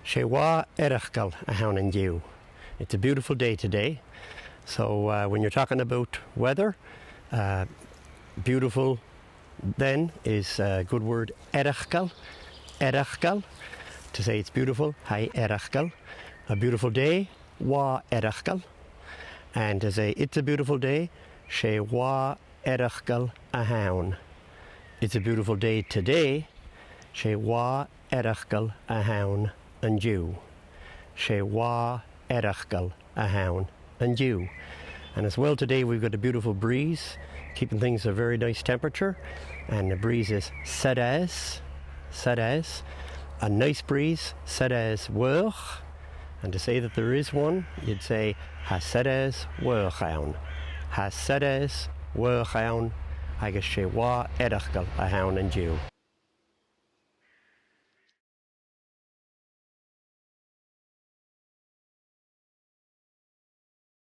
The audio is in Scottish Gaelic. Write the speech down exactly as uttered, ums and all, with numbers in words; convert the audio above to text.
'S e latha eireachdail a th' ann an-diugh. It's a beautiful day today. So uh, when you're talking about weather, uh, beautiful then is a good word, eireachdail, eireachdail. To say it's beautiful, tha e eireachdail. A beautiful day, latha eireachdail. And to say it's a beautiful day, 's e latha eireachdail a th' ann. It's a beautiful day today, 's e latha eireachdail a th' ann an-diugh. 'S e latha eireachdail a th' ann an-diugh. And as well today we've got a beautiful breeze, keeping things a very nice temperature. And the breeze is saor às, saor às. A nice breeze, saor às mhaoch. And to say that there is one, you'd say, tha saor às mhaoch ann. Tha saor às mhaoch ann, agus 's e latha eireachdail a th' ann an-diugh.